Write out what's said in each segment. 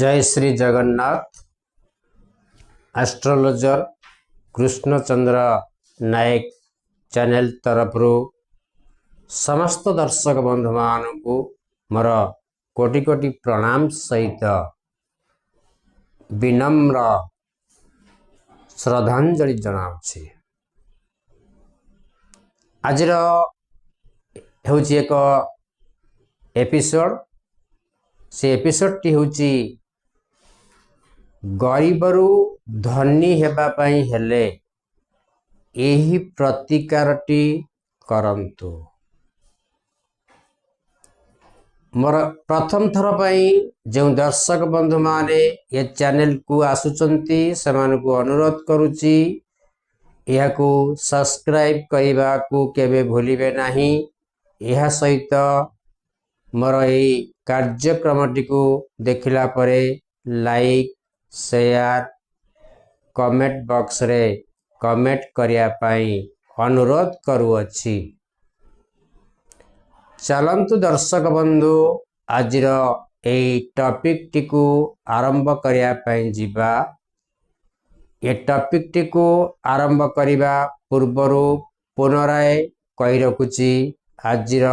ଜୟ Shri Jagannath. Astrologer Krishnachandra Nayak channel ତରଫରୁ ସମସ୍ତ ଦର୍ଶକ ବନ୍ଧୁମାନଙ୍କୁ ମୋର କୋଟି କୋଟି ପ୍ରଣାମ ସହିତ ବିନମ୍ର ଶ୍ରଦ୍ଧାଞ୍ଜଳି ଜଣାଉଛି। ଆଜିର ହେଉଛି ଏକ ଏପିସୋଡ଼। ସେ ଏପିସୋଡ଼ଟି ହେଉଛି, ଗରିବରୁ ଧନୀ ହେବା ପାଇଁ ହେଲେ ଏହି ପ୍ରତିକାରଟି କରନ୍ତୁ। ମୋର ପ୍ରଥମ ଥର ପାଇଁ ଯେଉଁ ଦର୍ଶକ ବନ୍ଧୁମାନେ ଏ ଚ୍ୟାନେଲକୁ ଆସୁଛନ୍ତି, ସେମାନଙ୍କୁ ଅନୁରୋଧ କରୁଛି, ଏହାକୁ ସବସ୍କ୍ରାଇବ୍ କରିବାକୁ କେବେ ଭୁଲିବେ ନାହିଁ। ଏହା ସହିତ ମୋର ଏଇ କାର୍ଯ୍ୟକ୍ରମଟିକୁ ଦେଖିଲା ପରେ ଲାଇକ୍, ସେୟାର, କମେଣ୍ଟ ବକ୍ସରେ କମେଣ୍ଟ କରିବା ପାଇଁ ଅନୁରୋଧ କରୁଅଛି। ଚାଲନ୍ତୁ ଦର୍ଶକ ବନ୍ଧୁ, ଆଜିର ଏଇ ଟପିକଟିକୁ ଆରମ୍ଭ କରିବା ପାଇଁ ଯିବା। ଏ ଟପିକଟିକୁ ଆରମ୍ଭ କରିବା ପୂର୍ବରୁ ପୁନରାୟ କହି ରଖୁଛି, ଆଜିର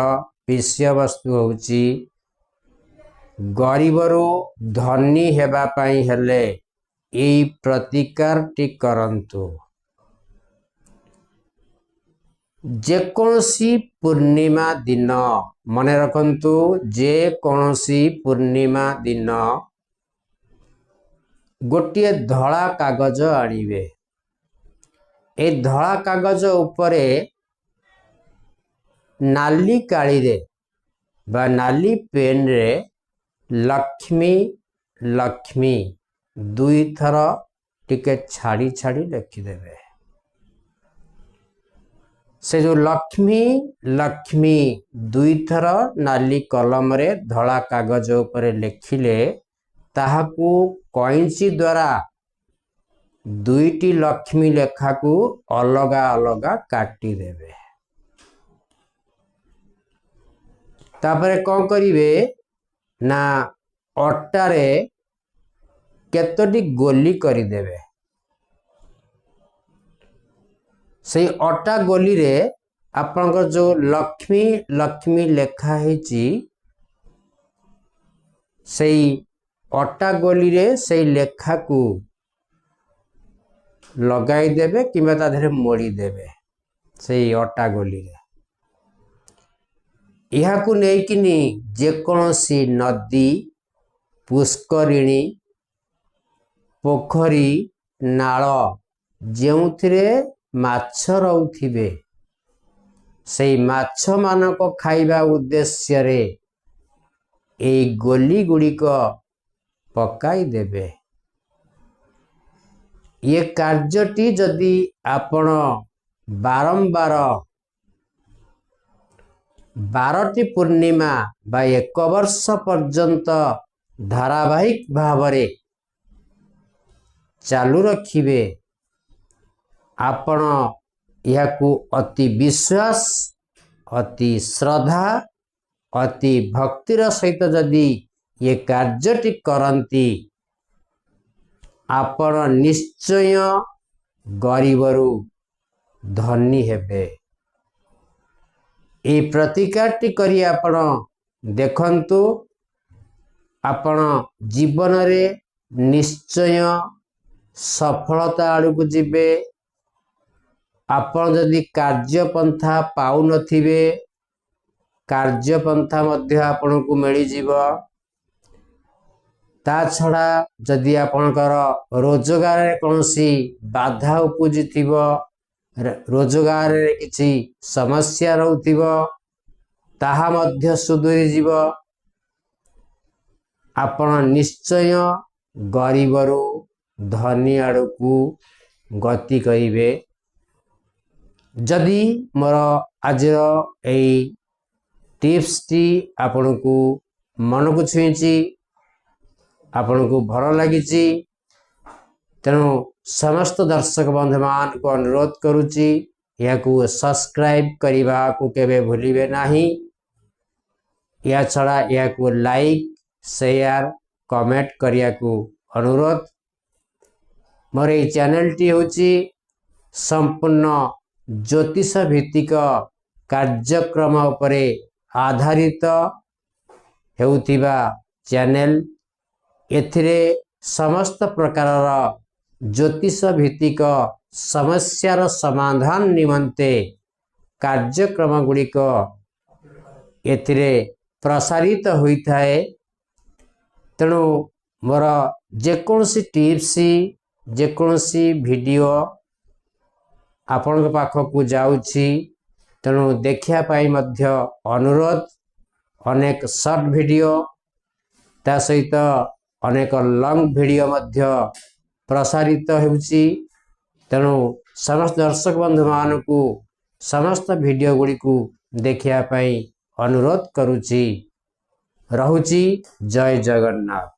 ବିଷୟବସ୍ତୁ ହେଉଛି, ଗରିବରୁ ଧନୀ ହେବା ପାଇଁ ହେଲେ ଏଇ ପ୍ରତିକାରଟି କରନ୍ତୁ। ଯେକୌଣସି ପୂର୍ଣ୍ଣିମା ଦିନ, ମନେ ରଖନ୍ତୁ, ଯେକୌଣସି ପୂର୍ଣ୍ଣିମା ଦିନ ଗୋଟିଏ ଧଳା କାଗଜ ଆଣିବେ। ଏ ଧଳା କାଗଜ ଉପରେ ନାଲି କାଳିରେ ବା ନାଲି ପେନ୍ରେ ଲକ୍ଷ୍ମୀ ଲକ୍ଷ୍ମୀ ଦୁଇଥର ଟିକେ ଛାଡ଼ି ଛାଡ଼ି ଲେଖିଦେବେ। ସେ ଯେଉଁ ଲକ୍ଷ୍ମୀ ଲକ୍ଷ୍ମୀ ଦୁଇଥର ନାଲି କଲମରେ ଧଳା କାଗଜ ଉପରେ ଲେଖିଲେ, ତାହାକୁ କଇଁଚି ଦ୍ୱାରା ଦୁଇଟି ଲକ୍ଷ୍ମୀ ଲେଖାକୁ ଅଲଗା ଅଲଗା କାଟିଦେବେ। ତାପରେ କ'ଣ କରିବେ ନା, ଅଟାରେ କେତୋଟି ଗୋଲି କରିଦେବେ। ସେଇ ଅଟା ଗୋଲିରେ ଆପଣଙ୍କର ଯେଉଁ ଲକ୍ଷ୍ମୀ ଲକ୍ଷ୍ମୀ ଲେଖା ହେଇଛି, ସେଇ ଅଟା ଗୋଲିରେ ସେଇ ଲେଖାକୁ ଲଗାଇଦେବେ କିମ୍ବା ତା ଦେହରେ ମୋଡ଼ିଦେବେ ସେଇ ଅଟା ଗୋଲିରେ। ଏହାକୁ ନେଇକିନି ଯେକୌଣସି ନଦୀ, ପୁଷ୍କରିଣୀ, ପୋଖରୀ, ନାଳ, ଯେଉଁଥିରେ ମାଛ ରହୁଥିବେ, ସେଇ ମାଛମାନଙ୍କ ଖାଇବା ଉଦ୍ଦେଶ୍ୟରେ ଏଇ ଗୋଲି ଗୁଡ଼ିକ ପକାଇଦେବେ। ଏ କାର୍ଯ୍ୟଟି ଯଦି ଆପଣ ବାରମ୍ବାର 12ଟି ପୂର୍ଣ୍ଣିମା ବା ଏକ ବର୍ଷ ପର୍ଯ୍ୟନ୍ତ ଧାରାବାହିକ ଭାବରେ ଚାଲୁ ରଖିବେ, ଆପଣ ଏହାକୁ ଅତି ବିଶ୍ୱାସ, ଅତି ଶ୍ରଦ୍ଧା, ଅତି ଭକ୍ତିର ସହିତ ଯଦି ଏ କାର୍ଯ୍ୟଟି କରନ୍ତି, ଆପଣ ନିଶ୍ଚୟ ଗରିବରୁ ଧନୀ ହେବେ। ଏଇ ପ୍ରତିକାରଟି କରି ଆପଣ ଦେଖନ୍ତୁ, ଆପଣ ଜୀବନରେ ନିଶ୍ଚୟ ସଫଳତା ଆଡ଼କୁ ଯିବେ। ଆପଣ ଯଦି କାର୍ଯ୍ୟପନ୍ଥା ପାଉନଥିବେ, କାର୍ଯ୍ୟପନ୍ଥା ମଧ୍ୟ ଆପଣଙ୍କୁ ମିଳିଯିବ। ତା ଛଡ଼ା ଯଦି ଆପଣଙ୍କର ରୋଜଗାରରେ କୌଣସି ବାଧା ଉପୁଜିଥିବ, ରୋଜଗାରରେ କିଛି ସମସ୍ୟା ରହୁଥିବ, ତାହା ମଧ୍ୟ ସୁଧୁରିଯିବ। ଆପଣ ନିଶ୍ଚୟ ଗରିବରୁ ଧନୀ ଆଡ଼କୁ ଗତି କରିବେ। ଯଦି ମୋର ଆଜିର ଏଇ ଟିପ୍ସଟି ଆପଣଙ୍କୁ ମନକୁ ଛୁଇଁଛି, ଆପଣଙ୍କୁ ଭଲ ଲାଗିଛି, ତେଣୁ ସମସ୍ତ ଦର୍ଶକ ବନ୍ଧୁମାନଙ୍କୁ ଅନୁରୋଧ କରୁଛି, ଏହାକୁ ସବସ୍କ୍ରାଇବ୍ କରିବାକୁ କେବେ ଭୁଲିବେ ନାହିଁ। ଏହାଛଡ଼ା ଏହାକୁ ଲାଇକ୍, ସେୟାର, କମେଣ୍ଟ କରିବାକୁ ଅନୁରୋଧ। ମୋର ଏଇ ଚ୍ୟାନେଲଟି ହେଉଛି ସମ୍ପୂର୍ଣ୍ଣ ଜ୍ୟୋତିଷ ଭିତ୍ତିକ କାର୍ଯ୍ୟକ୍ରମ ଉପରେ ଆଧାରିତ ହେଉଥିବା ଚ୍ୟାନେଲ। ଏଥିରେ ସମସ୍ତ ପ୍ରକାରର ଜ୍ୟୋତିଷ ଭିତ୍ତିକ ସମସ୍ୟାର ସମାଧାନ ନିମନ୍ତେ କାର୍ଯ୍ୟକ୍ରମ ଗୁଡ଼ିକ ଏଥିରେ ପ୍ରସାରିତ ହୋଇଥାଏ। ତେଣୁ ମୋର ଯେକୌଣସି ଟିପ୍ସ, ଯେକୌଣସି ଭିଡ଼ିଓ ଆପଣଙ୍କ ପାଖକୁ ଯାଉଛି, ତେଣୁ ଦେଖିବା ପାଇଁ ମଧ୍ୟ ଅନୁରୋଧ। ଅନେକ ସର୍ଟ ଭିଡ଼ିଓ, ତା ସହିତ ଅନେକ ଲଙ୍ଗ ଭିଡ଼ିଓ ମଧ୍ୟ ପ୍ରସାରିତ ହେଉଛି। ତେଣୁ ସମସ୍ତ ଦର୍ଶକ ବନ୍ଧୁମାନଙ୍କୁ ସମସ୍ତ ଭିଡ଼ିଓ ଗୁଡ଼ିକୁ ଦେଖିବା ପାଇଁ ଅନୁରୋଧ କରୁଛି। ରହୁଛି, ଜୟ ଜଗନ୍ନାଥ।